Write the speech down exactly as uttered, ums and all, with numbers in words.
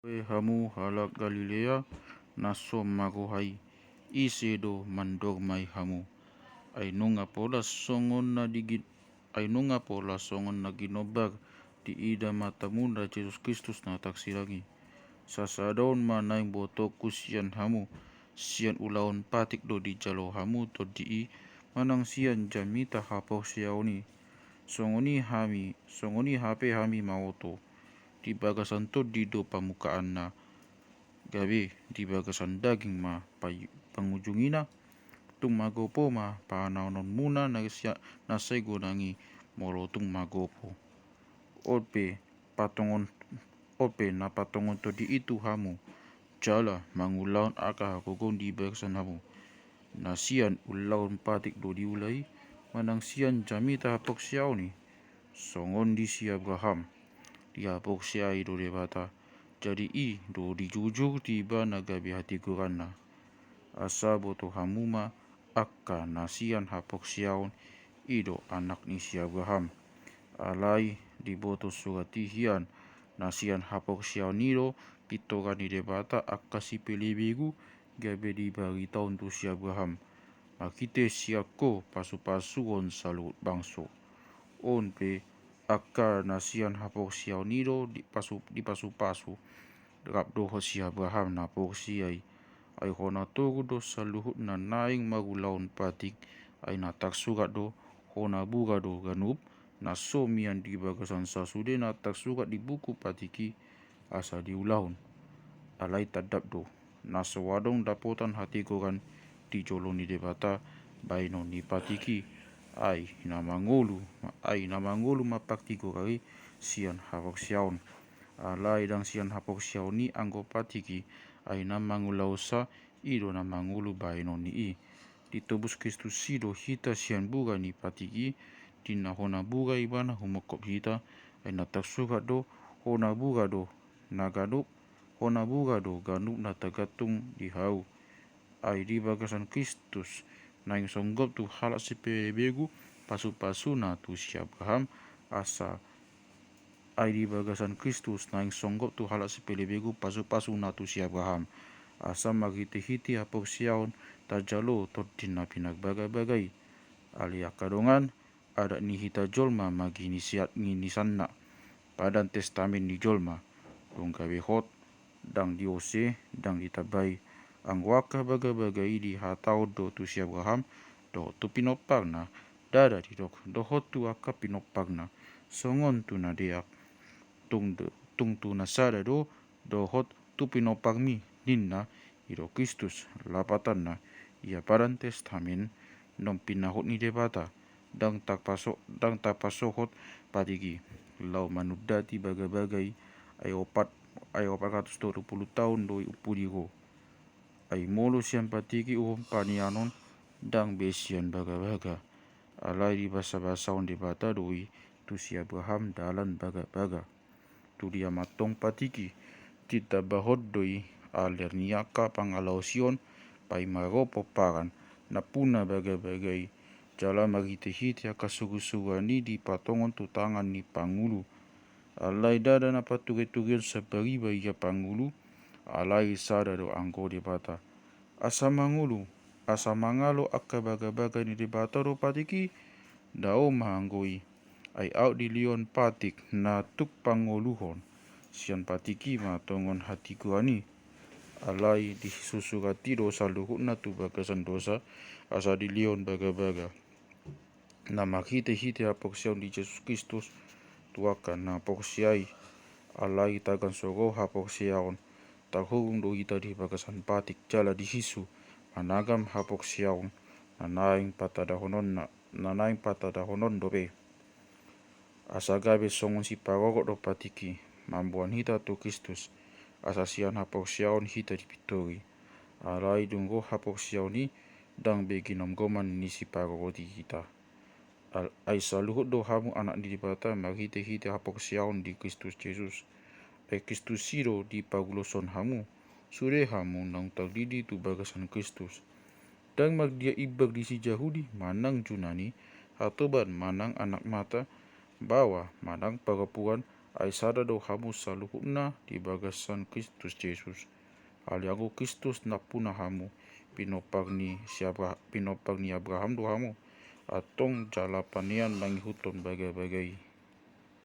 Hoe hamu halak Galilea, na so mago hai, ise do mandormai hamu? Ai nunga pola songon na digin-, ai nunga pola songon na ginombar diida matamuna Jesus Kristus na tarsirang i. Sasada on ma naeng botoonku sian hamu, sian ulaon patik do dijalo hamu tondi i, manang sian jamita haporseaon i. Songon i hami, songon i hape hami maoto. Di bagasan tondi do pamukaanna, gabe di bagasan daging ma pai-, pangujungina. Tung magopo ma pahanaonmuna na sia-, na sai godang i, molo tung magopo. On pe patongon, on pe na patongon tondi i tu hamu, jala mangulahon angka hagogoon di bagasan hamu. Na sian ulaon patik do diula i, manang sian jamita haporseaon i? Songon di si Abraham, dihaporseai do Debata, jadi i do dijujur di ibana gabe hatigoranna. Asa boto hamu ma, angka na sian haporseaon i do anak ni si Abraham. Alai diboto surat i hian, na sian haporseaon i do pintoran ni Debata angka sipelebegu, gabe dibaritaon tu si Abraham, marhite sian ho pasupasuon saluhut bangso. On pe, angka na sian haporseaon i do dipasu-, dipasupasu, rap dohot si Abraham na porsea i. Ai hona toru do saluhutna naeng mangulahon patik, ai na tarsurat do, hona bura do ganup, na so mian di bagasan sasude na tarsurat di buku patik i, asa diulahon. Alai tandap do, na so adong dapotan hatigoran di jolo ni Debata bahenon ni patik i, ai na mangolu, ai na mangolu ma partigor i sian haporseaon. Alai ndang sian haporseaon i anggo patik i, ai na mangulahonsa, i do na mangolu bahenon ni i. Ditobus Kristus i do hita sian bura ni patik i, di na hona bura ibana humongkop hita, ai na tarsurat do, hona bura do na ganup, hona bura do ganup na tagantung di hau. Ai di bagasan Kristus, naeng songgop tu halak sipelebegu pasupasuna tu si Abraham, asa, ai di bagasan Kristus, naeng songgop tu halak sipelebegu pasupasuna tu si Abraham. Asa marhitehite haporseaon, tajalo tondi na pinarbagabaga i. Ale angka dongan, adat ni hita jolma ma giniseat-, ginisanna. Padan testamen ni jolma. Dung gabe hot, ndang diose, ndang ditambai. Anggo angka bagabaga i dihatahon do tu si Abraham, dohot tu pinomparna, ndada didok, dohot tu angka pinomparna, songon tu na deak. Tung do, tung tu na sada do, dohot tu pinomparmi, ninna, i do Kristus, lapatanna, ia padan testamen, naung pinahot ni Debata, ndang tarpaso-, ndang tarpasohot patik i, laho manundati bagabaga i, ai opat, ai opat ratus tolu pulu taon do i umpudi ro. Ai molo sian patik i uhum panianon, ndang be sian bagabaga. Alai dibasabasahon Debata do i, tu si Abraham dalan bagabaga. Tu dia mantong patik i, ditambahon do i, aller ni angka pangalaosion, paima ro pomparan, nampuna bagabaga i, jala marhitehite angka surusuruan i dipatongon tu tangan ni pangulu. Alai ndada na paturetureon sambariba ia pangulu, alai sada do anggo Debata. Asa mangolu, asa mangalo angka bagabaga ni Debata do patik i, dao ma anggo i. Ai aut dilehon patik na tuk pangoluhon, sian patik i ma tongon hatigoran i. Alai disusugati do saluhutna tu bagasan dosa, asa dilehon bagabaga. Na marhitehite haporseaon di Jesus Kristus, tu angka na porsea i, alai tagan so ro haporseaon, tarhurung do hita di bagasan patik jala disisu, managam haporseaon, na naeng patandahononna, na naeng patandahononna dope. Asa gabe songon siparorot do patik i, mamboan hita tu Kristus, asa sian haporseaon hita dipintori. Alai dung ro haporseaon i, ndang be ginomgoman ni siparorot i hita. Al-, ai saluhut do hamu anak ni Debata marhitehite haporseaon di Kristus Jesus. Ai Kristus i do diparuloshon hamu, sude hamu naung tardidi tu bagasan Kristus. Ndang mardia imbar di si Jahudi manang Junani, hatoban manang anak mata, baoa manang parompuan, Ai sada do hamu saluhutna di bagasan Kristus Jesus. Alai anggo Kristus nampuna hamu, pinompar ni si Abra-, pinompar ni Abraham do hamu, antong jala panean mangihuthon bagabaga i.